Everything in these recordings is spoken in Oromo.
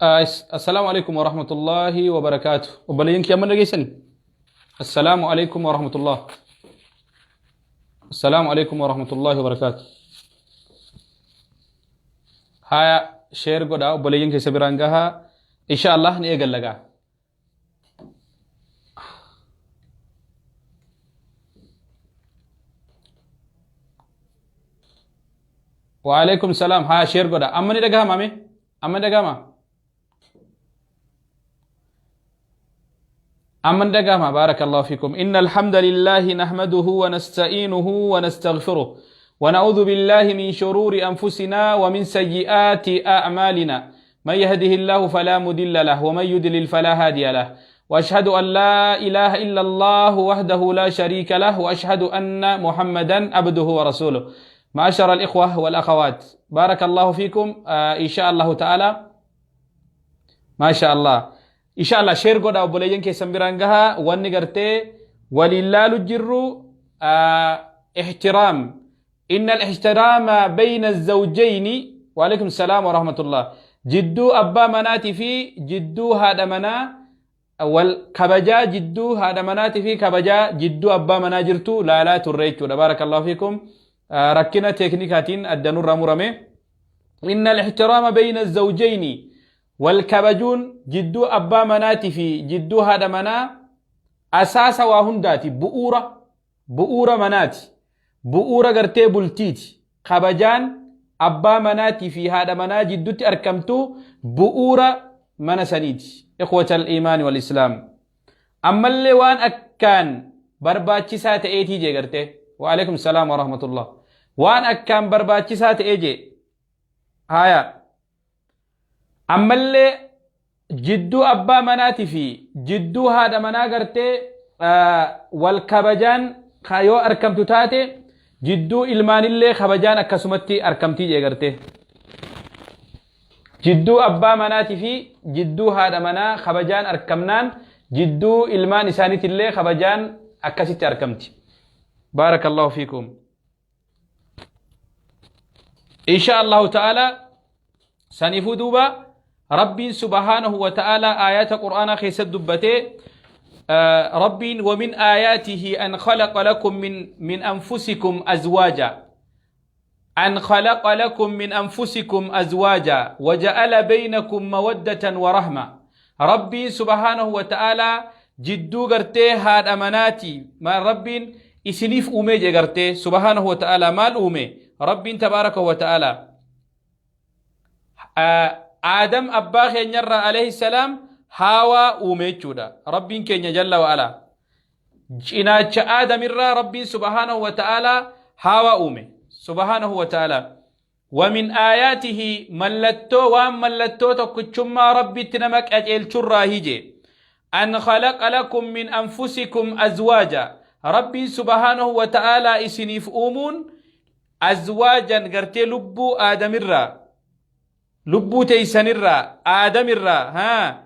Assalaamu alaikum warahmatullaahi wabarakaatu. Obboleeyyan kiyya amma dhageessani? Assalaamu alaikum warahmatullah. Assalaamu alaikum warahmatullaahi wabarakaatu. Haya sheer godhaa obboleeyyan keessa biraan gahaa. Insha Allah ni eegalla gaa. Waalaikum salaam. Haa sheer godha. Amma ni dhagahama mee? Amma ni dhagahama? Amma ni dhagahama. Barakallahu fikum. Inna alhamdulillahi nahmaduhu wa nasta'iinuhu wa nastaghfiruh. Wa na'udhu billahi min shururi anfusina wa min sayyi'aati a'maalina. من يهده الله فلا مضل له ومن يضلل فلا هادي له واشهد ان لا اله الا الله وحده لا شريك له واشهد ان محمدا عبده ورسوله معاشر الاخوه والاخوات بارك الله فيكم ان شاء الله تعالى ما شاء الله ان شاء الله شير قد obboleeyyan keessan biraan gahaa wanni gartee waliin laalu jirru احترام إن الاحترام بين الزوجين وعليكم السلام ورحمة الله جدو أبا مناتي في جدو هذا منا والكبجا جدو هذا مناتي في كبجا جدو أبا منا جرتو لا لا تريتو بارك الله فيكم ركنا تكنيكاتين الدنور مرمي إن الاحترام بين الزوجين والكبجون جدو أبا مناتي في جدو هذا منا أساس وهنداتي بؤورة بؤورة مناتي bu'uura gartee bultiiti kabajaan abbaa manaatii fi haadha manaa jiddutti arkamtu bu'uura mana saniiti ikhwata al-iimaani wal islaam ammallee waan akkaan barbaachisaa ta'eetii jee gartee waalaikum salaam wa rahmatullah waan akkaan barbaachisaa ta'ee jee haya ammallee jidduu abbaa manaatii fi jidduu haadha manaa gartee wal kabajaan yoo arkamtu taate jidduu ilmaanillee kabajaan akkasumatti arkamtii jee gartee. Jidduu abbaa manaatii fi jidduu haadha manaa kabajaan arkamnaan jidduu ilmaan isaaniitillee kabajaan akkasitti arkamti. Baarakallahu fiikum. Insha Allahu ta'ala saniifuu duuba Rabbiin subhaanahu wa ta'ala aayata Qur'aanaa keessatti dubbatee Rabbiin ومن آياته أن خلق لكم من أنفسكم أزواجا أن خلق لكم من أنفسكم أزواجا وجعل بينكم مودة ورحمة ربي سبحانه وتعالى جدو غرتي هاد أماناتي ما ربي إسنيف أومي جغرتي سبحانه وتعالى مال أومي ربي تبارك وتعالى آدم أبا خينير عليه السلام هاوا أومي جودا ربي كين جل وعلا cinaacha aadamirraa rabbiin subhaanahu wa ta'aalaa haawaa uume subhaanahu wa ta'aalaa ومن آياته ملتو وان ملتو تكچما ربي تنما قجيلچرا هيجي أن خلق لكم من أنفسكم أزواجا ربي سبحانه وتعالى إسنيف أومون أزواجا قرتي لبو آدم الرا لبو تيسن الرا آدم الرا ها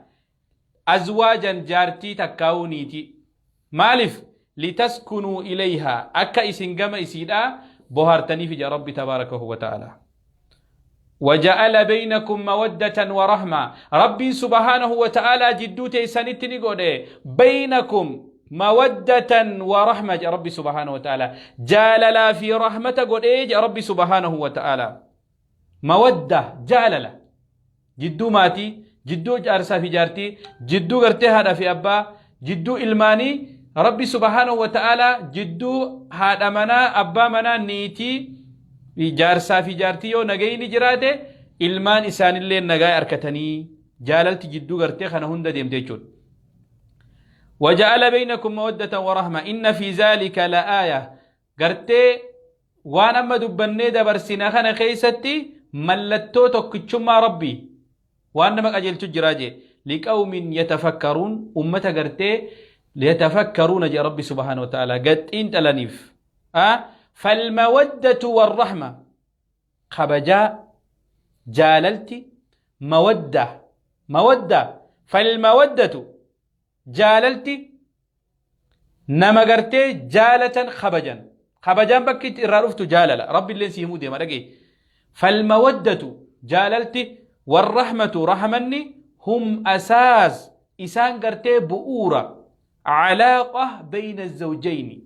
أزواجا جارتي تكاونيتي مالف لتسكنوا إليها أكا إسن جما إسيدا بهارتني في ربي تبارك وتعالى وجعل بينكم مودة ورحمة ربي سبحانه وتعالى جدو تيسانتني قوله بينكم مودة ورحمة يا ربي سبحانه وتعالى جعل لا في رحمة قوله يا ربي سبحانه وتعالى مودة جعل لا جدو ماتي جدو جارسا في جارتي جدو غرتي هذا في أبا جدو إلماني ربي سبحانه وتعالى جدو هذا منا أبا منا نيتي jaarsaa fi jaartii yoo nagayni jiraate ilmaan isaanillee nagaa argatanii jaalalti jidduu gartee kana hunda deemte jechuudha. وجعل بينكم مودة ورحمة إن في ذلك لآية gartee waan amma dubbannee dabarsina kana keessatti mallattoo tokkichummaa rabbii waan nama qajeelchu jiraa jee liqawmin yatafakkaruun ummata gartee yatafakkaruuna jee rabbi subhaanahu wa ta'ala gaxxiin dhalaniif فالمودة والرحمة خبجا جاللتي مودة مودة فالمودة جاللتي نما غرتي جالة خبجا خبجا بكيت الرافت جاللا ربي اللي سيمو دي مرقي فالمودة جاللتي والرحمة رحمني Hum asaas, isaan gartee bu'uura calaaqa bayna zawjayni.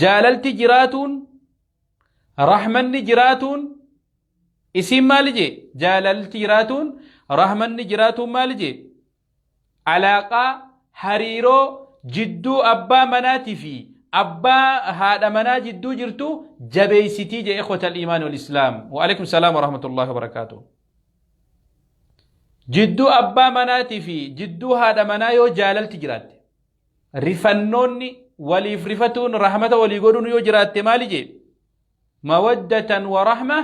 Jaalalti jiraatuun, rahmanni jiraatuun isiin maali jee? Jaalalti jiraatuun, rahmanni jiraatuun maali jee? Alaaqaa, hariiroo jidduu abbaa manaatii fi abbaa haadha manaa jidduu jirtu jabeeysitii jee. Ikhwata al-iimaan wal islaam. Wa alaikum salaam wa rahmatullahi wa barakaatuh. Jidduu abbaa manaatii fi jidduu haadha manaa yoo jaalalti jiraatte, rifannoonni waliif rifatuun, rahmata walii godhuun yoo jiraatte, maali jee? Mawaddatan wa rahma,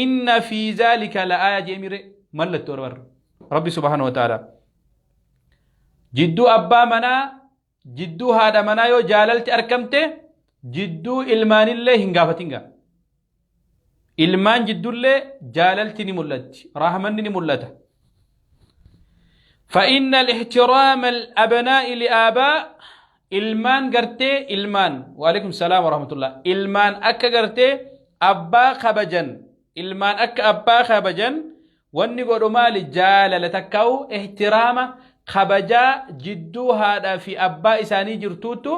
inna fi zaalika la aaya jee mire. Mallattoo warra Rabbi subhaanahu wa ta'ala. Jidduu abbaa manaa, jidduu haadha manaa yoo jaalalti argamte, jidduu ilmaanillee hin gaafatin gaa. Ilmaan jiddullee jaalalti ni mul'atti, rahmanni ni mul'ata. فإن الاحترام الأبناء لآباء، ilmaan gartee ilmaan، وعليكم السلام ورحمة الله، ilmaan akka gartee abbaa kabajan, ilmaan akka abbaa kabajan wanni godhu maali? Jaalala takkaa'u ihtiraama, kabajaa jidduu haadhaa fi abbaa isaanii jirtuutu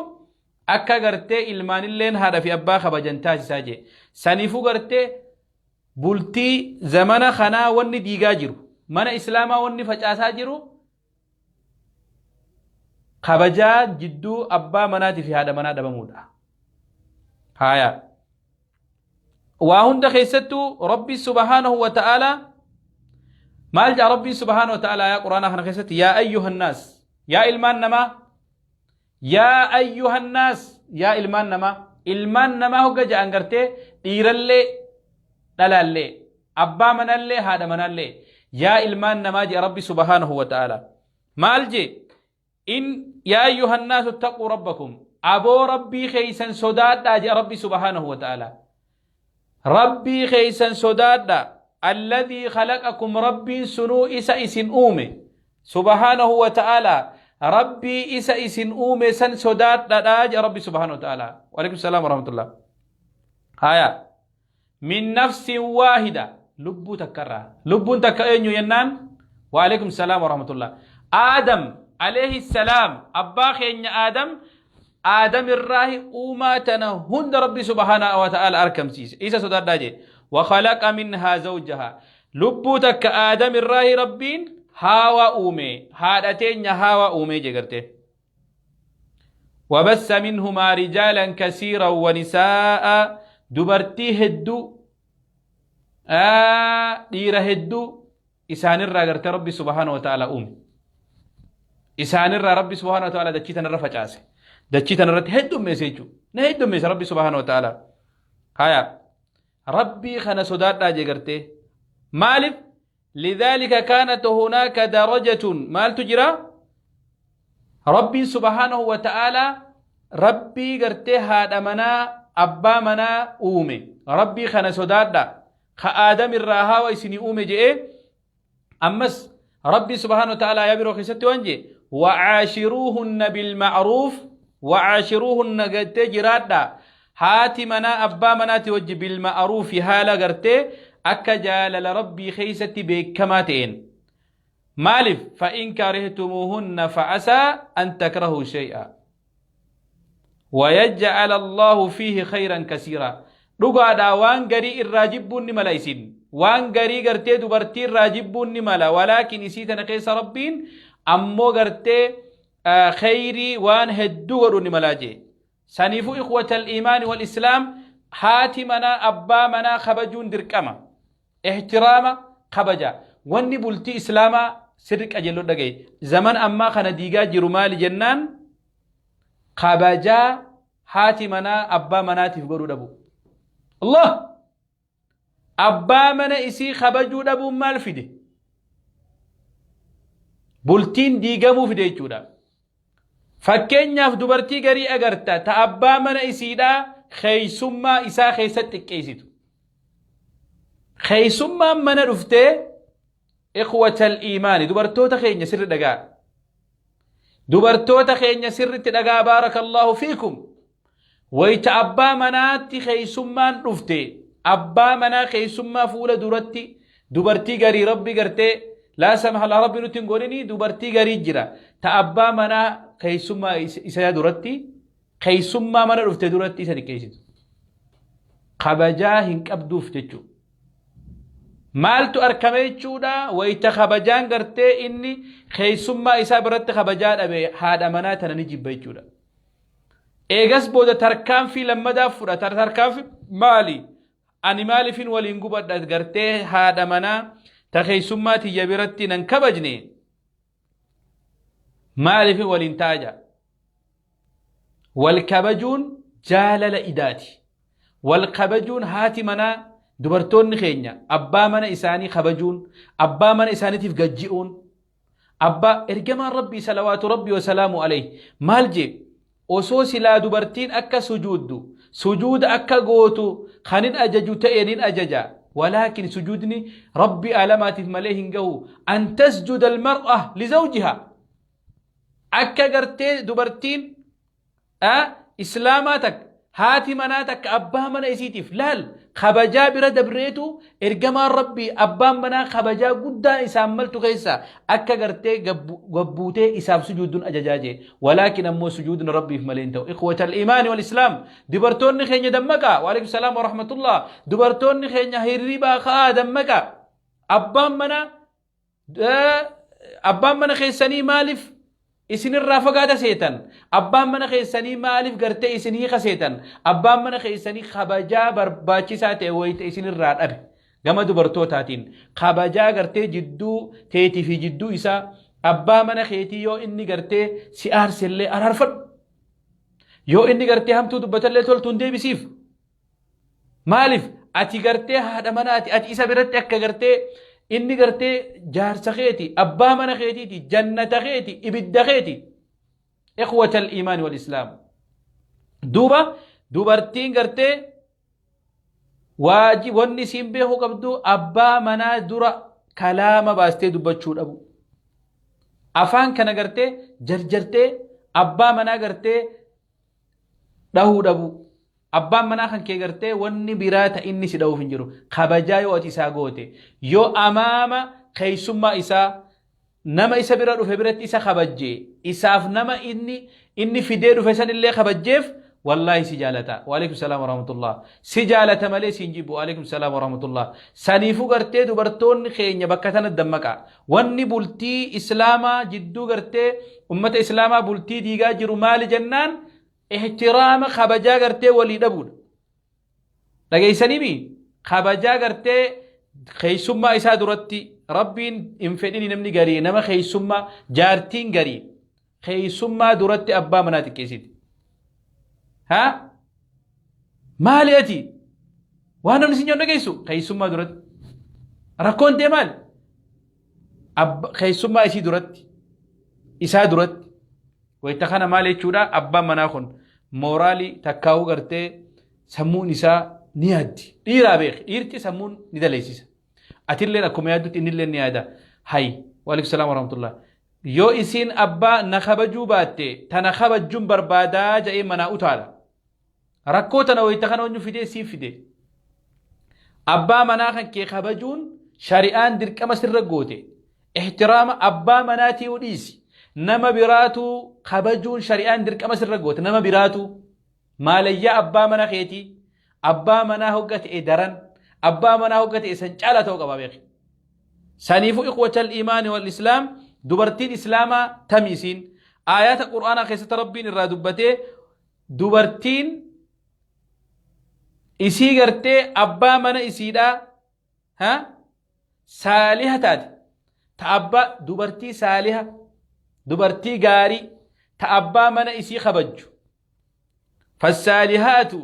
akka gartee ilmaanilleen haadha fi abbaa kabajan taasisaa jee. Saniifuu gartee bultii zamana kanaa wanni diigaa jiru, mana islaamaa wanni facaasaa jiru, kabajaa jidduu abbaa manaatii fi haadha manaa dhabamuudha. Haaya. Waa hunda keessattuu Rabbi subhaanahu wa ta'aalaa maal jedha? Rabbiin subhaanahu wa ta'aalaa yaa Quraanaa kana keessatti: "Yaa ayyuhan naas, yaa ilmaan namaa, yaa ayyuhan naas, yaa ilmaan namaa." Ilmaan namaa hogga jedhan gartee dhiirallee dhalaallee, abbaa manallee haadha manallee, yaa ilmaan namaa jedha. Rabbi subhaanahu wa ta'aalaa maal jee? In yaa ayyuhan naasu ittaquu rabbakum, aboo Rabbii keeysan sodaadhaa jedha. Rabbi subhaanahu wa ta'aalaa, Rabbii keeysan sodaadhaa. Alladhii khalaqakum, Rabbiin sunuu isa isin uume, subhaanahu wa ta'aalaa, Rabbii isa isin uume san sodaadhadhaa jedha Rabbi subhaanahu wa ta'aalaa. Waalaikum salaam wa rahmatullah. Haya, min nafsin waahida, lubbuu takkarraa. Lubbuun takka eenyu jennaan, waalaikum salaam wa rahmatullah, Aadam alayhi salaam, abbaa keenya Aadam. Aadam irraahi uumaa tana hunda Rabbi subhaanahu wa ta'ala argamsiise. Isa sodaadhaa jee. وخلق منها زوجها، lubbuu takka Aadam irraahi Rabbiin Haawaa uume, haadha teenya Haawaa uume jee gartee. وبث منهما رجالا كثيرا ونساء، dubartii hedduu, dhiira hedduu isaanirraa gartee Rabbi subhaanahu wa ta'ala uume. Isaanirraa Rabbi subhaanahu wa ta'ala dachii tanarra facaase, dachii tanarratti heddummeesse jechuudha. Na heddummeesse Rabbi subhaanahu wa ta'ala. Haya, Rabbii kana sodaadhaa jee gartee. Maaliif? لذلك كانت هناك درجة، maaltu jira? Rabbiin subhaanahu wa ta'ala, Rabbii gartee haadha manaa abbaa manaa uume, Rabbii kana sodaadha ka Aadam irraa Haawa isinii uume je'ee. Ammas Rabbii subhaanahu wa ta'ala yaa biroo keessatti waan jee: وعاشروهن بالمعروف، وعاشروهن gartee jiraadha haati manaa abbaa manaati wajji بالمعروف, haala gartee akka jaalala Rabbii keessatti beekamaa ta'een. Maaliif? فإن كرهتموهن فعسى أن تكرهوا شيئا ويجعل الله فيه خيرا كثيرا. Dhugaadhaa, waan garii irraa jibbuun ni mala isin, waan garii gartee dubartii irraa jibbuun ni mala, walaakin isii tana keessa Rabbiin ammoo gartee kheyrii waan hedduu godhu ni malaa jee. Saniifuu إخوة الإيمان والإسلام, haati manaa abbaa manaa kabajuun dirqama, ihtiraama, kabaja. Wanni bultii islaamaa sirri qajeelloo dhagaye zaman ammaa kana diigaa jiru maali jennaan, kabajaa haati manaa abbaa manaatiif godhuu dhabu. Allah, abbaa mana isii kabajuu dhabuun maal fide? Bultiin diigamuu fide jechuudha. Fakkeenyaaf, dubartii garii agarta ta abbaa mana isiidhaa keeysummaa isaa keessatti xiqqeessitu. Keeysummaan mana dhuftee, إخوة الإيمان, dubartoota keenya sirri dhagaa, dubartoota keenya sirritti dhagaa, بارك الله فيكم. Wayta abbaa manaatti keeysummaan dhufte, abbaa manaa keeysummaa fuula duratti dubartii garii Rabbi gartee Laa samahala Rabbi nutti hin godhini, dubartii garii jira. Ta abbaa manaa keessummaa isa duratti, keessummaa mana dhufte duratti isa xiqqeessitu. Kabajaa hin qabduuf jechuudha. Maaltu arkame jechuudha? Wayita kabajaan gartee inni keessummaa isaa biratti kabajaa dhabe, haadha manaa tana ni jibba jechuudha. Eegas booda tarkaanfii lammadaa fudhata. Tarkaanfii maali? Ani maaliifin waliin gubadha gartee haadha manaa ta keessummaa tiyya biratti nan kabajne, maaliifin waliin taaja? Wal kabajuun jaalala idaati. Wal kabajuun, haati manaa, dubartoonni keenya abbaa mana isaanii kabajuun, abbaa mana isaaniitiif gajji'uun, abbaa ergamaan Rabbii salawaatu Rabbii wasalaamu alayhi maal jee? Osoo silaa dubartiin akka sujuuddu, sujuuda akka gootu kanin ajaju ta'e nin ajaja, walaakin sujuudni Rabbii aalamaatiif malee hin gahu. An tasjuda almar'a lizawjiha, akka gartee dubartiin islaamaa takka, haati manaa takka abbaa mana isiitiif, laal, kabajaa bira dabreetu ergamaan Rabbii abbaan manaa kabajaa guddaan isaan maltu keessa akka gartee gabbuutee isaaf sujuudduun ajajaa jee. Walaakin ammoo sujuudni Rabbiif malee hin ta'u. Ikhwatal imaani wal islaam, dubartoonni keenya dammaqa. Waalaikum salaam wa rahmatullah. Dubartoonni keenya hirribaa ka'aa, dammaqa. Abbaan mana keessanii maaliif isinirraa fagaata seetan? Abbaan mana keessanii maaliif gartee isin hiika seetan? Abbaan mana keessanii kabajaa barbaachisaa ta'e wayita isinirraa dhabe, gama dubartootaatiin kabajaa gartee jidduu teetii fi jidduu isaa, abbaa mana keetii yoo inni gartee si aarsellee araarfadhu. Yoo inni gartee hamtuu dubbatallee toltuun deebisiif. Maaliif? Ati gartee haadha manaati. Ati isa biratti akka gartee inni gartee jaarsa keeti, abbaa mana keetiiti, jannata keeti, ibidda keeti. Ikhwata al-iimaan wal islaam. Duuba dubartiin gartee waaji wanni isiin beekuu qabdu, abbaa manaa dura kalaama baastee dubbachuu dhabu. Afaan kana gartee jarjartee abbaa manaa gartee dhahuu dhabu. Abbaan manaa kan kee gartee wanni biraa ta inni si dhahuuf hin jiru. Kabajaa yoo ati isaa goote, yoo amaama keessummaa isaa, nama isa bira dhufe biratti isa kabajje, isaaf nama inni fidee dhufe sanillee kabajjeef, wallaahi si jaalata. Waalaikum salaam warahmatullah. Si jaalata malee si hin jibbu. Waalaikum salaam warahmatullah. Saniifuu gartee dubartoonni keenya bakka tana dammaqa. Wanni bultii islaamaa jidduu gartee ummata islaamaa bultii diigaa jiru maali jennaan, ihtiraama, kabajaa gartee walii dhabuudha. Dhageessanii mi? Kabajaa gartee keessummaa isaa duratti, Rabbiin hin fedhini, namni garii nama keessummaa, jaartiin garii keessummaa duratti abbaa manaa xiqqeessiti. Haa? Maali ati? Waan namni sin jedhu dhageessu keessummaa duratti. Rakkoon tee maali? Keessummaa isii duratti, isaa duratti. Wayita kana maal jechuudha? Abbaan manaa kun mooraalii takkaa'uu gartee sammuun isaa ni yaaddi. Dhiiraa beeki, dhiirti sammuun ni daleessisa. Atilleen akkuma yaaddutti innilleen ni yaada. Hay, waalaikum salaam warahmatullah. Yoo isiin abbaa na kabajuu baatte, tana kabajjuun barbaadaa jedhee manaa utaala. Rakkoo tana wayita kana eenyu fidee siif fide? Abbaa manaa kan kee kabajuun shari'aan dirqama sirra goote. Ihtiraama abbaa manaatii dhiisi. Nama biraatu kabajuun shari'aan dirqama sirra goote. Nama biraatu maalayyaa abbaa mana keetii, abbaa manaa hogga ta'e daran, abbaa manaa hogga ta'e san caalaa ta'uu qaba beeki. Saniifuu ikhwatal iimaani wal islaam, dubartiin islaamaa tami isiin aayaata qur'aanaa keessatti Rabbiin irraa dubbatee, dubartiin isii gartee abbaa mana isiidhaa ha saaliha taate, ta abbaa, dubartii saaliha, dubartii gaarii ta abbaa mana isii kabajju, fassaalihaatu,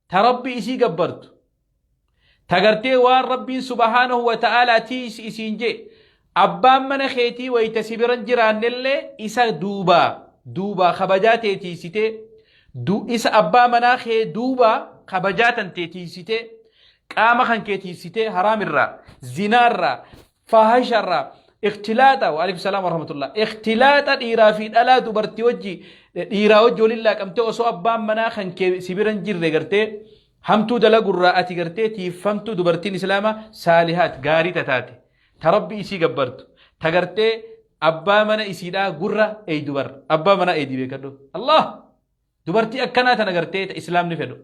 ta Rabbi isii gabbartu, ta gartee waan Rabbiin subhaanahu wa ta'aalaa tiisi isiin jee, abbaan mana keetii wayita si biran jiraannellee isa duubaa duubaa kabajaa tee tiisitee, isa abbaa manaa kee duubaa kabajaa tan tee tiisitee, qaama kan kee tiisitee, haraamirraa, zinaarraa, faahisharraa, ikhtilaaxa, waalaikum salaam warahmatullah, ikhtilaaxa dhiiraa fi dhalaa, dubartii wajji, dhiiraa wajji waliin laaqamtee, osoo abbaan manaa kan kee si bira hin jirre gartee hamtuu dalagurraa ati gartee tiiffamtu, dubartiin islaamaa saalihaat gaarii tataate. Ta Rabbi isii gabbartu. Ta gartee abbaa mana isiidhaa gurra eeydu bar. Abbaa manaa eeydi beekadhu. Allah! Dubartii akkanaa tana gartee ta islaamni fedhu.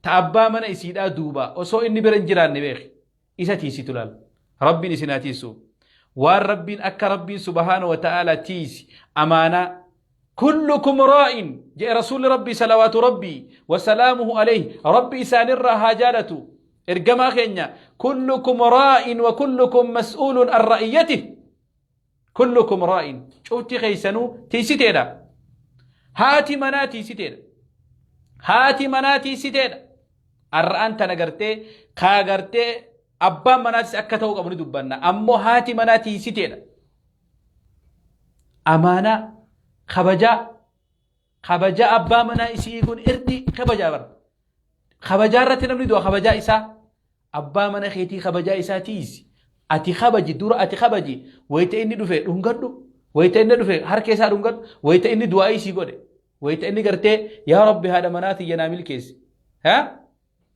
Ta abbaa mana isiidhaa duuba osoo inni bira hin jiraanne beeki. Isa tiisitu laal. Rabbiin isin haa tiisu. Waan Rabbiin akka Rabbiin subhaana wa ta'ala tiisi amaanaa kullukum raa'in jedhe rasuulli Rabbii salawaatu Rabbii wa salaamuhu alayhi Rabbi isaanirraa haa jaalatu. Ergamaa keenya kullukum raa'in wa kullukum mas'uulun an ra'iyyatihi. Kullukum raa'in cufti keessanuu tiisiteedha. Haati manaa tiisiteedha. Haati manaa tiisiteedha. Arra'aan tana gartee kaa gartee abbaan manaatis akka ta'uu qabu ni dubbanna. Ammoo haati manaa tiisiteedha. Amaanaa kabajaa kabajaa abbaa manaa isii eeguun irdii kabajaa bara. Kabajaa irratti namni du'a kabajaa isaa. Abbaa mana keetii kabajaa isaa tiisi. Ati kabaji dura ati kabaji wayita inni dhufe dhungadhu wayita inni dhufe harka isaa dhungadhu wayita inni du'aa isii godhe wayita inni gartee yaa rabbi haadha manaa tiyya naa milkeessi. Ha?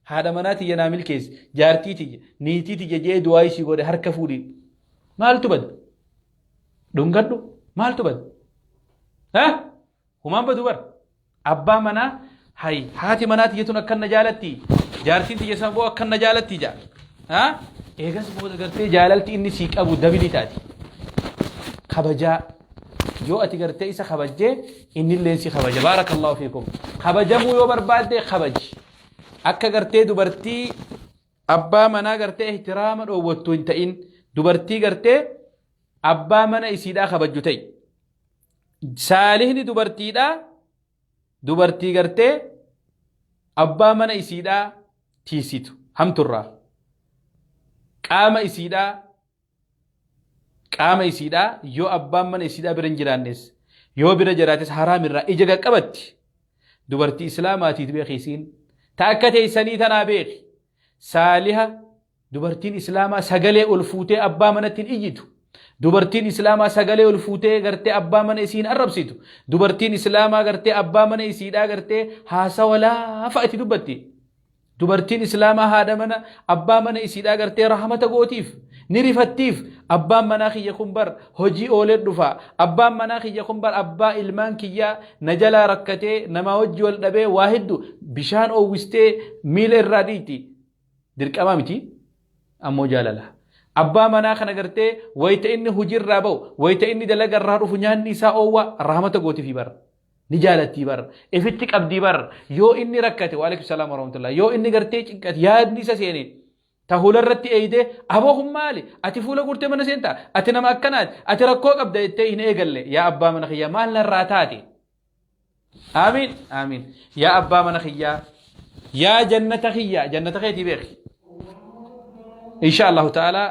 Haadha manaa tiyya naa milkeessi jaartii tiyya niitii tiyya jee du'aa isii godhe harka fuudhi. Maaltu bada? Dhungadhu maaltu bada? Ha? Humaan badu bar. Abbaa manaa hay haati manaa tiyya tun akkan na jaalatti jaartiin tiyya san boo akkan na jaalatti jaa. Ha? Eegas booda gartee jaalalti inni sii qabu dabilii taati. Kabajaa yoo ati gartee isa kabajjee innilleen si kabaja. Baarakallahu fiikum. Kabajamuu yoo barbaadde kabaji. Akka gartee dubartii abbaa manaa gartee ihtiraama dhoowwattu hin ta'in dubartii gartee abbaa mana isiidhaa kabajju ta'i. Saalihni dubartiidhaa dubartii gartee abbaa mana isiidhaa tiisitu hamturraa qaama isiidhaa qaama isiidhaa yoo abbaan mana isiidhaa bira hin jiraannes yoo bira jiraates haraam irraa ija qaqqabatti dubartii islaamaatiit beeki isiin ta akka teessanii tanaa beeki saaliha Dubartiin Islaamaa sagalee ol fuutee abbaa manatti hin iyyitu. Dubartiin Islaamaa sagalee ol fuutee gartee abbaa mana isii hin arrabsitu. Dubartiin Islaamaa gartee abbaa mana isiidhaa gartee haasawa laafaa itti dubbatti. Dubartiin Islaamaa haadha mana abbaa mana isiidhaa gartee rahmata gootiif ni rifattiif abbaan manaa kiyya kun bar hojii oolee dhufa abbaan manaa kiyya kun bar abbaa ilmaan kiyyaa na jalaa rakkatee namaa wajji wal dhabee waa heddu bishaan oowwistee miila irraa dhiitti. Dirqamaa miti ammoo jaalala. Abbaa manaa kana gartee wayita inni hojiirraa ba'u, wayita inni dalaga irraa dhufu nyaanni isaa oowwa rahmata gootifii bara. Ni jaalattii bara. Ifitti qabdii bara. Yoo inni rakkate waalaikum salaam warahmatullah. Yoo inni gartee cinqate yaadni isa seene ta fuula irratti eeyidee aboo kun maali? Ati fuula guurtee mana seentaa? Ati nama akkanaati? Ati rakkoo qabda jettee hin eegalle. Yaa abbaa mana kiyyaa maal narraa taate? Aamiin aamiin yaa abbaa mana kiyyaa yaa jannata kiyyaa jannata keetii beeki insha allahu ta'ala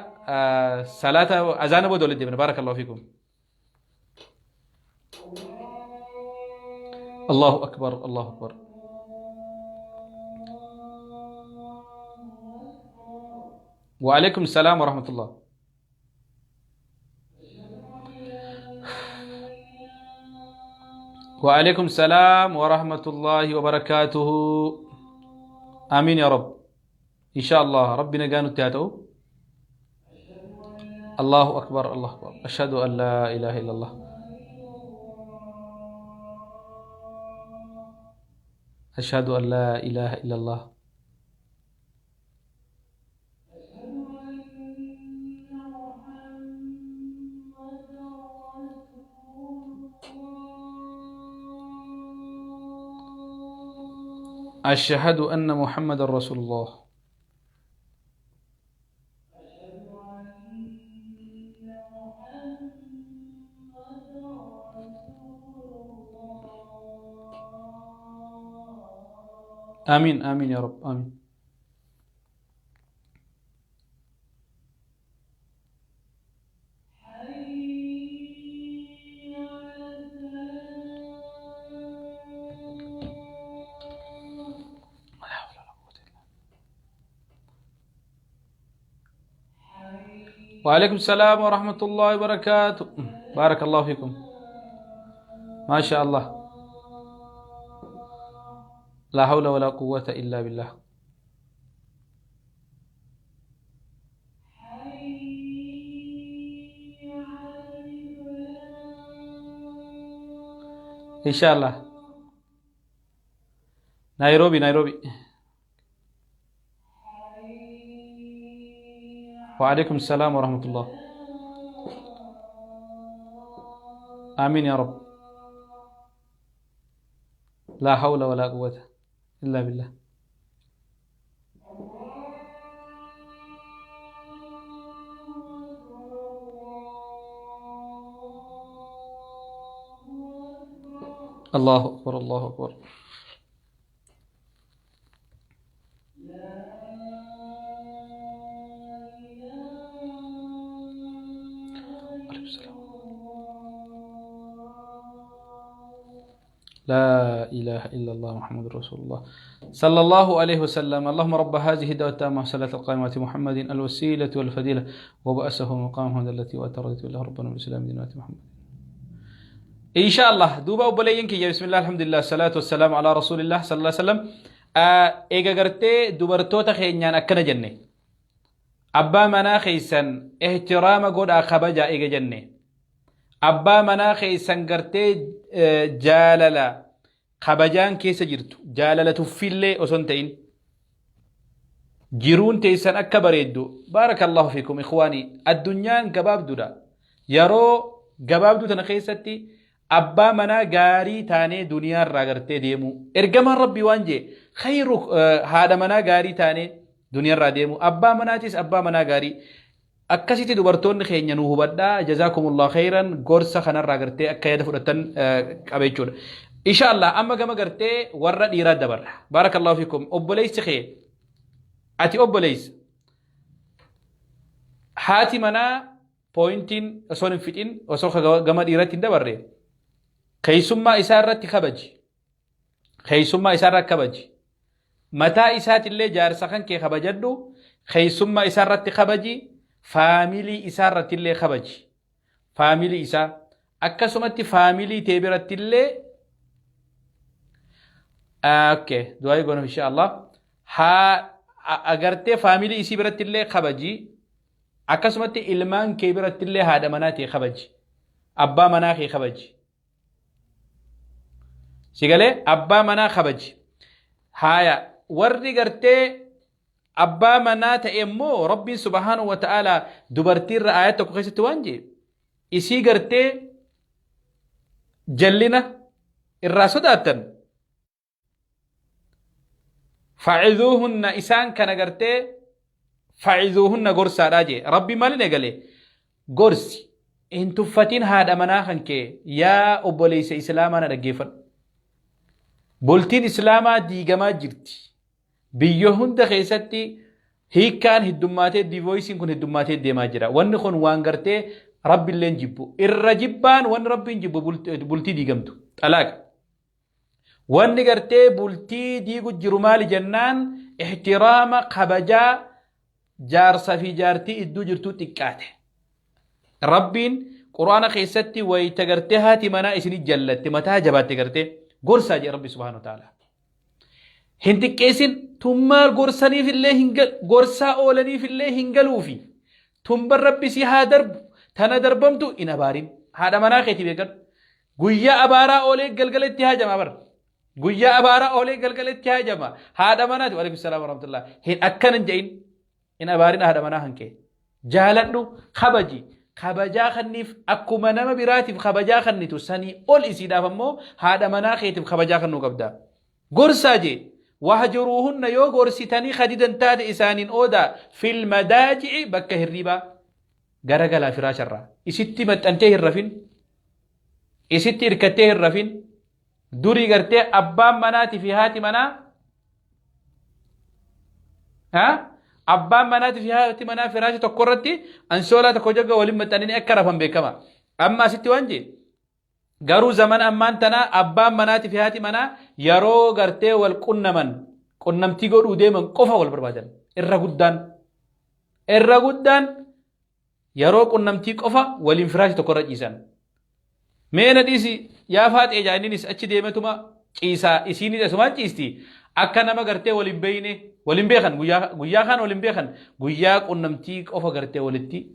salaata azaana booda walitti deebina baarakallahu fiikum Allahu akbar Allahu akbar Wa alaikum salaam wa rahmatullah وعليكم السلام ورحمة الله وبركاته آمين يا رب إن شاء الله ربنا قانو تاتو الله أكبر الله أكبر أشهد أن لا إله إلا الله أشهد أن لا إله إلا الله أشهد أن محمد رسول الله آمين آمين يا رب آمين وعليكم السلام ورحمة الله وبركاته بارك الله فيكم ما شاء الله لا حول ولا قوة إلا بالله Inshallah. Nairobi, Nairobi. وعليكم السلام ورحمة الله. آمين يا رب. لا حول ولا قوة إلا بالله. الله أكبر، الله أكبر. عليكم السلام. لا إله إلا الله محمد رسول الله صلى الله عليه وسلم. اللهم رب هذه الدعوة التامة والصلاة القائمة محمد الوسيلة والفضيلة وبأسه مقامه التي وأترضيت الله ربنا بالإسلام دين محمد. إن شاء الله دوبا وبلين كي بسم الله الحمد لله الصلاة والسلام على رسول الله صلى الله عليه وسلم. Eega gartee dubartoota keenyaan akkana jenne, abbaa manaa keessan ihtiraama godhaa kabajaa eega jenne, abbaa manaa keessan gartee jaalala kabajaan keessa jirtu, jaalala tuffillee osoo hin ta'in, jiruun teessan akka bareeddu. Baarakallahu fiikum ikhwaanii, addunyaan gabaabduudha. Yeroo gabaabduu tana keessatti abbaa manaa gaarii taanee duniyaa irraa gartee deemu. Ergamaan Rabbii waan jee, khayru haadha manaa gaarii taanee duniyaa irraa deemu, abbaa manaatis abbaa manaa gaarii. Akkasitti dubartoonni keenya nu hubadhaa. Jazaakumullah khayran. Gorsa kanarraa gartee akka yaada fudhatan qaba jechuudha. Insha Allah amma gama gartee warra dhiiraa dabarra. Baarakallahu fiikum. Obboleessi kee, ati obboleessa haati manaa, pointiin osoo hin fixin, osoo gama dhiiratti hin dabarre, keessummaa isaa irratti kabaji. Keessummaa isaa irratti kabaji. Mataa isaatillee jaarsa kan kee kabajadhu, keessummaa isaa irratti kabaji, faamilii isaa irratti illee kabaji. Faamilii isaa akkasumatti faamilii tee biratti illee. Okay, du'aa goonuuf insha Allah. Haa agartee faamilii isii biratti illee kabaji. Akkasumatti ilmaan kee biratti illee haadha manaa tee kabaji. Abbaa manaa kee kabaji. Si galee? Abbaa manaa kabaji. Haaya, warri gartee abbaa manaa ta'e immoo Rabbiin subhaanahu wa ta'ala dubartiirra aayat tokko keessatti waan jee, isii gartee jallina irraa sodaattan, faciduuhunna, isaan kana gartee faciduuhunna, gorsaadhaa jee Rabbi. Maalin eegale? Gorsi, hin tuffatin haadha manaa kan kee. Yaa obboleessa islaamaa, na dhaggeeffadhu. Bultiin islaamaa diigamaa jirti. Biyya hunda keessatti hiikkaan heddummaatee, divorceiin kun heddummaatee deemaa jira. Wanni kun waan gartee Rabbiilleen jibbu. Irra jibbaan wanni Rabbiin jibbu bultii diigamtu, xalaaqa. Wanni gartee bultii diigu jiru maali jennaan, ihtiraama, kabajaa jaarsa fi jaartii idduu jirtuu xiqqaate. Rabbiin Quraana keessatti wayita gartee haati manaa isinii jallatte, mataa jabaatte, gartee gorsaa jedhe Rabbi subhaanahu wa ta'ala. Hin xiqqeessin. Tun maal gorsaniif illee hin gorsaa oolaniif illee hin galuufi. Tumban Rabbi si haa darbu, tana darbamtu hin abaarin. Haadha manaa keetii beekadhu. Guyyaa abaaraa oolee galgala itti haajama bara. Guyyaa abaaraa oolee galgala itti haajama. Haadha manaati. Waalaikum salaam warahmatullah. Hin akkana hin jedhin. Hin abaarin haadha manaa hankee. Jaaladhu, kabaji. Kabajaa kanniif. Akkuma nama biraatiif kabajaa kannitu sanii ol isiidhaaf ammoo haadha manaa keetiif kabajaa kannuu qabda. Gorsaa jee. Wahjuruuhunna, yoo gorsitanii kadidan taate, isaaniin oodaa, fil madaaji'i, bakka hirriibaa garagalaa firaasharraa. Isitti maxxantee hin rafin. Isitti hirkattee hin rafin. Durii gartee abbaan manaatii fi haati manaa, abbaan manaatii fi haati manaa firaasha tokko irratti ansoolaa tokko jagga waliin maxxananii akka rafan beekama. Amma asitti waan jee, garuu zamana ammaan tanaa abbaan manaatii fi haati manaa yeroo gartee wal qunnaman, qunnamtii godhuu deeman qofa wal barbaadan. Irra guddaan, irra guddaan yeroo qunnamtii qofa waliin firaasha tokko irra ciisan. Mee na dhiisi yaa faaxee jaa, inninis achi deemetuma ciisaa, isiinis asumaan ciisti. Akka nama gartee waliin beeyne waliin beekan, guyyaa guyyaa kaan waliin beekan, guyyaa qunnamtii qofa gartee walitti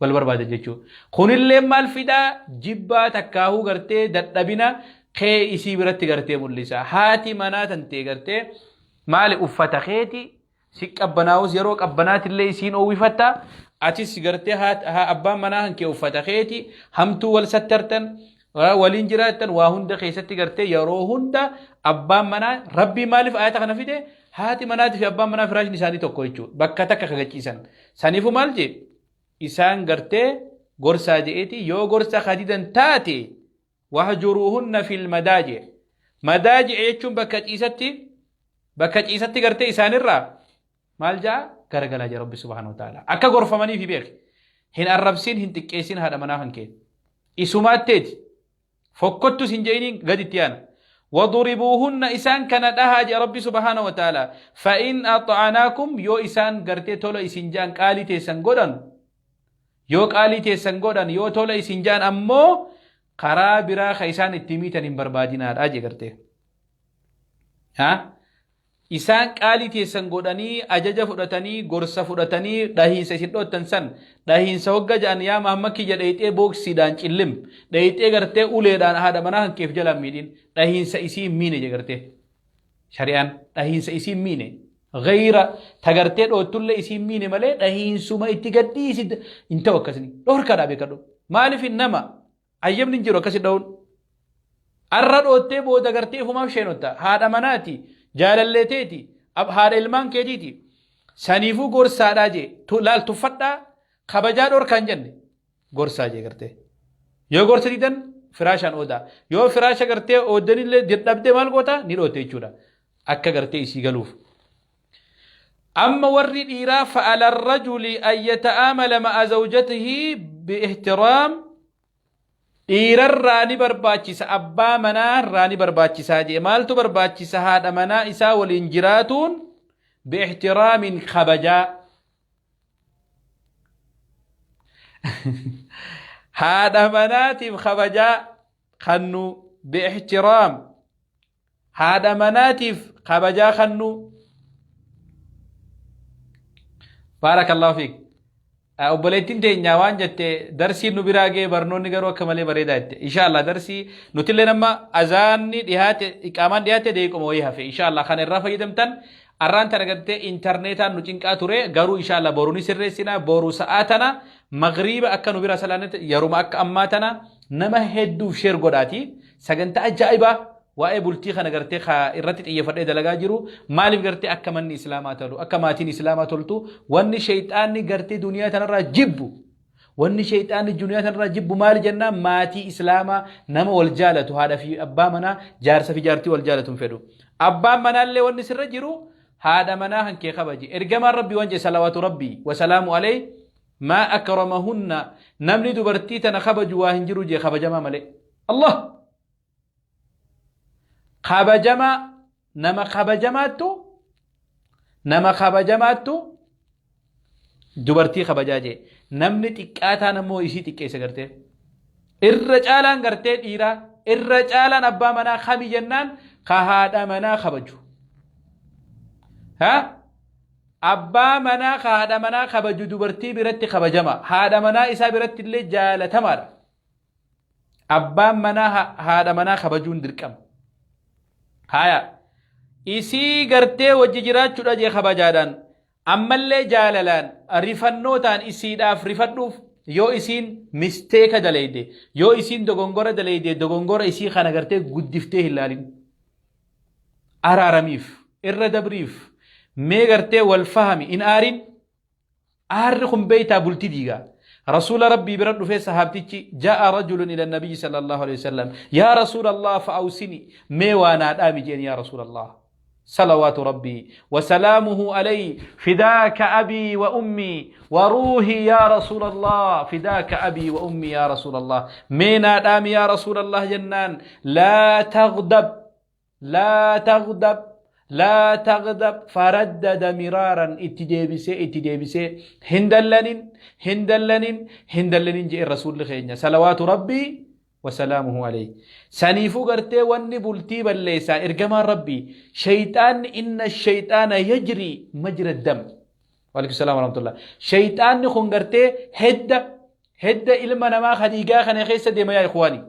wal barbaadan jechuudha. Kunillee maal fidaa? Jibbaa takkaahuu gartee dadhabina kee isii biratti gartee mul'isa. Haati manaa tantee gartee maali uffata keeti si qabbanaa'us yeroo qabbanaatillee isiin oowwifatta. Atis gartee abbaan manaa kan kee uffata keeti hamtuu wal sattartan waliin jiraattan waa hunda keessatti gartee yeroo hunda abbaan manaa rabbii maaliif ayata kana fide haati manaatii fi abbaan manaa firaashni isaanii tokko jechuudha. Bakka takka kagachiisan. Saniifuu maal jee isaan gartee gorsaa je'eeti yoo gorsa kadidan taate wahjuruuhunna fil madaaji madaaji jechuun bakka ciisatti bakka ciisatti gartee isaanirraa maal ja'a garagalaa jira rabbi subhaanahu wa ta'ala akka gorfamaniif beeki hin arrabsin hin xiqqeessin haadha manaa kan kee isumaatteeti fokkottus hin je'iniin gaditti yaana waduribuuhunna isaan kana dhahaa jedha rabbi subhaanahu wa ta'ala fa'in axa'anaakum yoo isaan gartee tola isin ja'an qaalii teessan godhan Yoo qaalii teessan godhan, yoo tola isin ja'an ammoo karaa biraa ka isaan itti miitan hin barbaadinaadha jee gartee. Ha? Isaan qaalii teessan godhanii ajaja fudhatanii gorsa fudhatanii dhahiinsa isin dhoottan san dhahiinsa hogga ja'an yaa maamma kiyya dheeyxee booksiidhaan cillim dheeyxee gartee uleedhaan haadha manaa kan keef jalaan miidhin dhahiinsa isii hin miine jee gartee. Shari'aan dhahiinsa isii hin miine. Gayra ta gartee dhoottullee isii hin miine malee dhahiinsuma itti gadhiisi hin ta'u akkasini. Dhorkaadhaa beekadhu. Maaliif nama ayyamni hin jiru akkasi dha'uun. Arra dhoottee booda gartee ifumaaf sheenotta. Haadha manaati. Jaalallee teeti. Haadha ilmaan keetiiti. Saniifuu gorsaadhaa jee. Laal tuffadhaa kabajaa dhorkaa hin jenne. Gorsaa jee gartee. Yoo gorsa didan firaashaan oodaa. Yoo firaasha gartee ooddanillee dadhabdee maal goota ni dhootte jechuudha. Akka gartee isii galuuf. Amma warri dhiiraa fa'ala rajuli an yata'aamala ma'a zawjatihi biihtiraam dhiirarraa ni barbaachisa abbaa manaarraa ni barbaachisaa jee maaltu barbaachisa haadha manaa isaa waliin jiraatuun biihtiraamin kabajaa Haadha manaatiif kabajaa kannuu bi'ihtiraam haadha manaatiif kabajaa kannuu baarakallahu fiik obboleettiin teenya waan jette darsiin nu biraa ga'e barnoonni garuu akka malee bareedaa jette inshaallah darsii nutillee nama azaanni dhihaate iqaamaan dhihaate deequma wayii hafe inshaallah kana irraa fayyadamtan Arraan tana gartee intarneetaan nu cinqaa ture garuu inshallah boru ni sirreessina boru sa'aa tana magriiba akka nu bira salaannetti yeruma akka ammaa tana nama hedduuf sheer godhaati sagantaa ajaa'ibaa waa'ee bultii kana gartee ka irratti xiyyeeffadhee dalagaa jiru maaliif gartee akka manni islaamaa tolu akka maatiin islaamaa toltu wanni sheyxaanni gartee duniyaa tanarraa jibbu Wanni sheyxaanni duniyaa tanarraa jibbu maali jennaan maatii islaamaa nama wal jaalatu haadha fi abbaa manaa jaarsa fi jaartii wal jaalatu hin fedhu. Abbaan manaallee wanni sirra jiru haadha manaa kan kee kabaji. Ergamaan Rabbii waan jedhe salawaatu Rabbii wasalaamu alayhi maa akramahunna namni dubartii tana kabaju waa hin jiru jee kabajamaa malee. Allah! Kabajamaa nama kabajamaattu nama kabajamaattu dubartii kabajaa jee namni xiqqaataan ammoo isii xiqqeessa gartee irra caalaan gartee dhiiraa irra caalaan abbaa manaa kami jennaan ka haadha manaa kabaju ha abbaa manaa ka haadha manaa kabaju dubartii biratti kabajama haadha manaa isaa biratti illee jaalatamaadha Abbaan manaa haadha manaa kabajuun dirqama. Haya. Isii gartee wajji jiraachuudha jee kabajaadhaan. Ammallee jaalalaan rifannootaan isiidhaaf rifadhuuf yoo isiin misteeka daleyde yoo isiin dogongora daleyde dogongora isii kana gartee guddiftee hin laalin. Araaramiif irra dabriif mee gartee wal fahami in aarin. Aarri kun beeytaa bulti diiga. Rasuula Rabbii bira dhufee sahaabtichi jaa'a rajulun ila nabiyyi sallallahu alaihi wasallam yaa rasuula Allah fa'awsini mee waa naa dhaami jeen yaa rasuula Allah. Salawaatu Rabbii wa salaamuhu alayhi fidaaka abii wa ummii wa ruuhii yaa rasuula Allah fidaaka abii wa ummii yaa rasuula Allah mee naa dhaami yaa rasuula Allah jennaan laa tagdab Laa taghdab laa taghdab faraddada miraaran itti deebisee itti deebisee hin dallanin hin dallanin hin dallanin jedhe rasuulli keenya salawaatu rabbii wasalaamuhu alayhi. Saniifuu gartee wanni bultii balleessaa ergamaan rabbii shayxaanni inna shayxaana yajrii majra dam. Waalaikum salaam warahmatullah. Shayxaanni kun gartee hedda hedda ilma namaa ka dhiigaa kana keessa deema yaa ikhwaanii.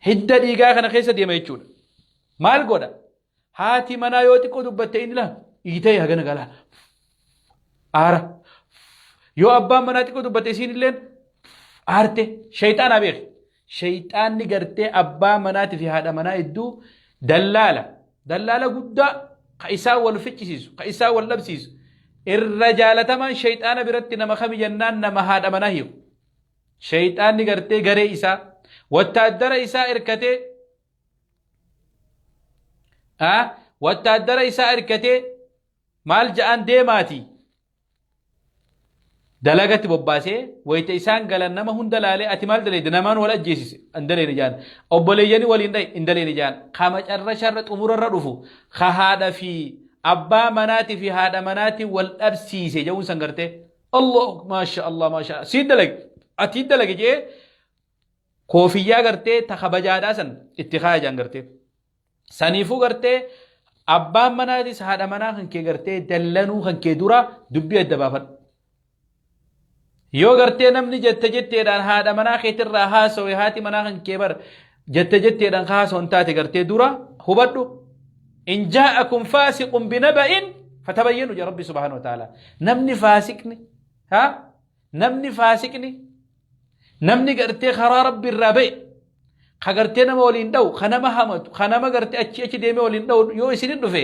Hidda dhiigaa kana keessa deema jechuudha. Maal godha? Haati manaa yoo xiqqoo dubbatte inni laa iitee hagana galaa. Aara. Yoo abbaan manaa xiqqoo dubbatte isiin illeen aarte shayxaanaa beeki. Shayxaanni gartee abbaa manaatii fi haadha manaa hedduu dallaala. Dallaala guddaa ka isaan wal ficcisiisu, ka isaan wal dhabsiisu. Irra jaalatamaan shayxaana biratti nama kami jennaan nama haadha manaa hiiku. Shayxaanni gartee garee isaa wattaaddara isaa erkatee wattaaddara isaa erkatee maal ja'aan deemaati dalagatti bobbaasee wayita isaan galan nama hunda laalee ati maal dalayde namaan wal ajjeesise hin dalayne ja'an obboleeyyanii waliin dhaye hin dalayne ja'an ka macarrasharra xumurarra dhufu ka haadha fi abbaa manaati fi haadha manaati wal dhabsiise ja'uun san gartee Allah maasha Allah maasha Allah sii dalage atii dalage jee koofiyyaa gartee ta kabajaadhaa san itti kaaya jaan gartee saniifuu gartee abbaan manaatis haadha manaa kan kee gartee dallanuu kan kee dura dubbii adda baafadhu. Yoo gartee namni jette jetteedhaan haadha manaa keetirraa haasawe haati manaa kan kee bar jette jetteedhaan haasawan taate gartee dura hubadhu. In jaa'akum faasiqun binaba'in fatabayyanu jedha Rabbi subhaanahu wa ta'ala. Namni faasiqni ha namni faasiqni namni gartee karaa Rabbi irraa ba'e ka gartee nama waliin dha'u ka nama hamatu ka nama gartee achi achi deemee waliin dha'u yoo isinin dhufe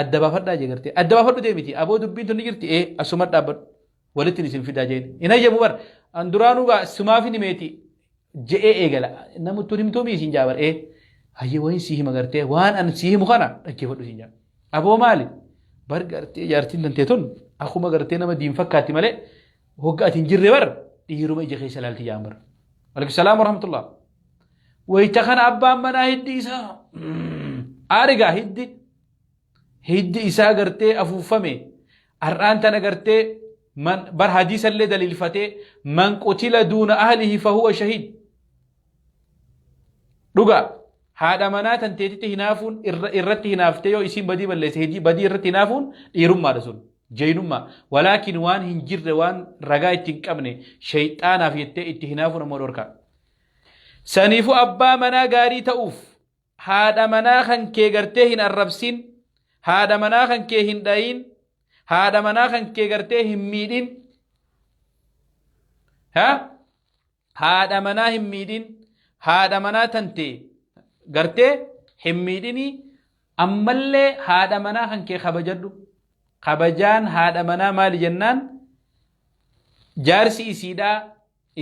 adda baafadhaa jee gartee adda baafadhu deemiti aboo dubbiin tun ni jirti ee asuma dhaabbadhu walittiin isin fidaa jeen hin hayyamu bar an duraanuu gaa sumaaf hin himeeti je'ee eegala namuttuun himtuu mii isin jaa bar ee hayyee wayin sii hima gartee waan an sii himu kana dhaggeeffadhu isin jaa aboo maali bar gartee jaartiin tantee tun akkuma gartee nama diin fakkaatti malee hogga ati hin jirre bar dhiiruma ija keessa laalti jaan bar alaikum salaam warahmatullah wayita kana abbaan manaa hiddi isaa aarigaa hiddi hiddi isaa gartee afuuffame har'aan tana gartee man bar hadiisallee daliilfatee man qutila duuna ahlihi fahuwa shahiid dhugaa haadha manaa tanteetitti hinaafuun irratti hinaaftee yoo isiin badii balleesse hidii badii irratti hinaafuun dhiirummaadha sun jeynummaa walaakin waan hin jirre waan ragaa itti hin qabne shayxaanaaf jettee itti hinaafuun ammoo dhorkaa saniifuu abbaa manaa gaarii ta'uuf haadha manaa kan kee gartee hin arrabsin haadha manaa kan kee hin dhayin haadha manaa kan kee gartee hin miidhin ha haadha manaa hin miidhin haadha manaa tantee gartee hin miidhinii ammallee haadha manaa kan kee kabajadhu kabajaan haadha manaa maali jennaan jaarsi isiidhaa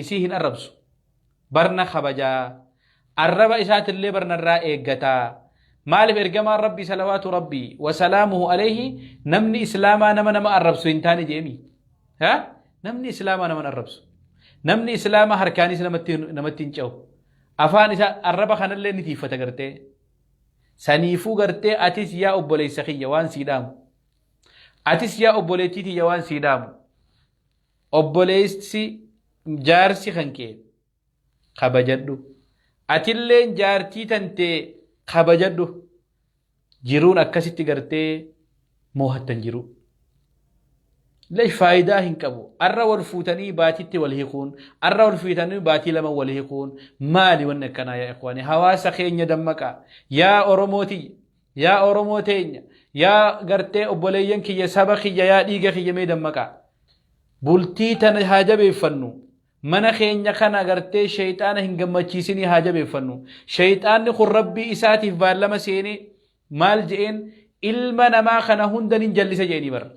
isii hin arrabsu barna kabajaa arraba isaatillee barnarraa eeggataa maaliif ergamaan rabbii salawaatu rabbii wasalaamuhu alayhi namni islaamaa nama nama arrabsu hin taane jeemi Ha? Namni islaamaa nama hin arrabsu. Namni islaamaa harkaanis namatti namatti hin ce'u. Afaan isaa arraba kanallee ni tiiffata gartee. Saniifuu gartee atis yaa obboleessa kiyya waan sii dhaamu. Atis yaa obboleettii tiyya waan sii dhaamu. Obboleessi jaarsi kan kee kabajadhu. Atilleen jaartii tantee kabajadhu. Jiruun akkasitti gartee moohattan jiruu. Lesh faayidaa hin qabu. Arra wal fuutanii baatitti wal hiikuun, arra wal fuutanii baatii lama wal hiikuun maali wanni akkanaa yaa ikhwaani? Hawaasa keenya dammaqaa. Yaa Oromoo tiyya, yaa Oromoo teenya, yaa gartee obboleeyyan kiyya, saba kiyya, yaa dhiiga kiyya mee dammaqaa. Bultii tana haa jabeeffannu. Mana keenya kana gartee sheyxaana hin gammachiisinii haa jabeeffannu. Sheyxaanni kun Rabbii isaatiif baallama seenee maal je'een ilma namaa kana hunda nin jallisa je'eenii bara.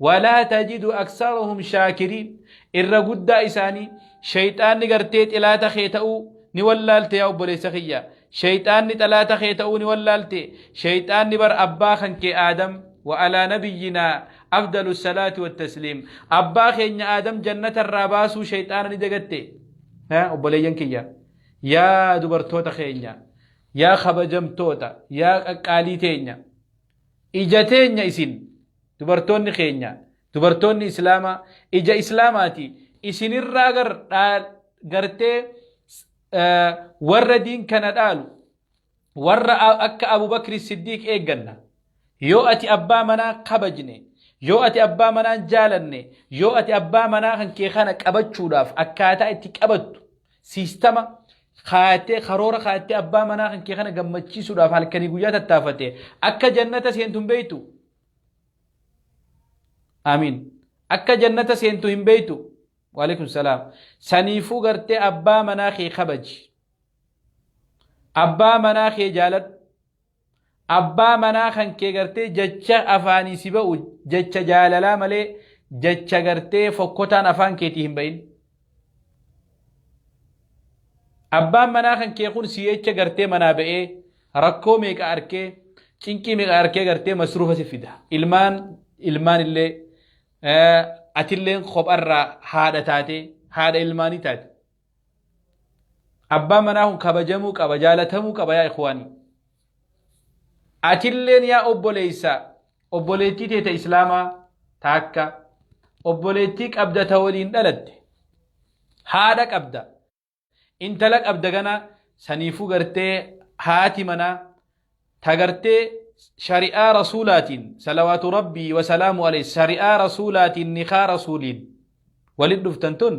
Walaa tajidu aksarahum shaakiriin irra guddaa isaanii sheyxaanni gartee xilaata kee ta'uu ni wallaalte yaa obboleessa kiyya. Sheyxaanni xalaata kee ta'uu ni wallaalte. Sheyxaanni bar abbaa kan kee Aadam wa alaa nabiyyinaa afdalu salaati wa tasliim. Abbaa keenya Aadam jannata irraa baasuu sheyxaana ni dagatte. Obboleeyyan kiyya yaa dubartoota keenya yaa kabajamtoota yaa qaqqaalii teenya ija teenya isin dubartoonni keenya dubartoonni islaamaa ija islaamaati isinirraa gar gartee warra diin kana dhaalu warra akka Abubakri Siddiiq eegganna. Yoo ati abbaa manaa kabajne, yoo ati abbaa manaa jaalanne, yoo ati abbaa manaa kan kee kana qabachuudhaaf akkaataa itti qabattu siistama kaayattee karoora kaayattee abbaa manaa kan kee kana gammachiisuudhaaf halkanii guyyaa tattaafate akka jannata seentu hin beektu. Amiin. Akka jannata seentu hin beektu. Waalaikum salaam. Saniifuu gartee abbaa manaa kee kabaji. Abbaa manaa kee jaaladhu. Abbaa manaa kan kee gartee jecha afaanii si ba'u jecha jaalalaa malee jecha gartee fokkotaan afaan keetii hin ba'in. Abbaan manaa kan kee kun si jecha gartee manaa ba'ee rakkoo meeqa arkee cinqii meeqa arkee gartee masruufa si fida. Ilmaan ilmaan illee atilleen kopharraa haadha taatee haadha ilmaanii taate. Abbaan manaa kun kabajamuu qaba, jaalatamuu qaba yaa ikhwaanii. Atilleen yaa obboleessa, obboleettii teeta islaamaa taakka, obboleettii qabda ta waliin dhalatte, haadha qabda, intala qabda gana saniifuu gartee haati manaa ta gartee shari'aa rasuulaatiin salawaatu rabbii wasalaamu alayhi shari'aa rasuulaatiin nikaa rasuuliin walit dhuftan tun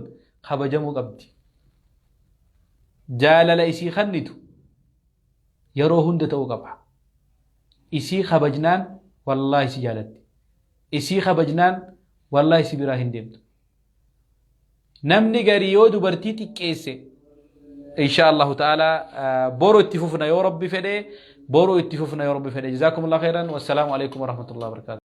kabajamuu qabdi. Jaalala isii kannitu yeroo hunda ta'uu qaba. Isii kabajnaan wallaahi si jaalatti. Isii kabajnaan wallaahi si biraa hin deemtu. Namni garii yoo dubartii xiqqeesse insha Allahu ta'ala boru itti fufna yoo rabbi fedhe boru itti fufna yoo rabbi fedhe. Jazaakumullahu khairan. Wassalaamu alaikum warahmatullahi wabarakatuh.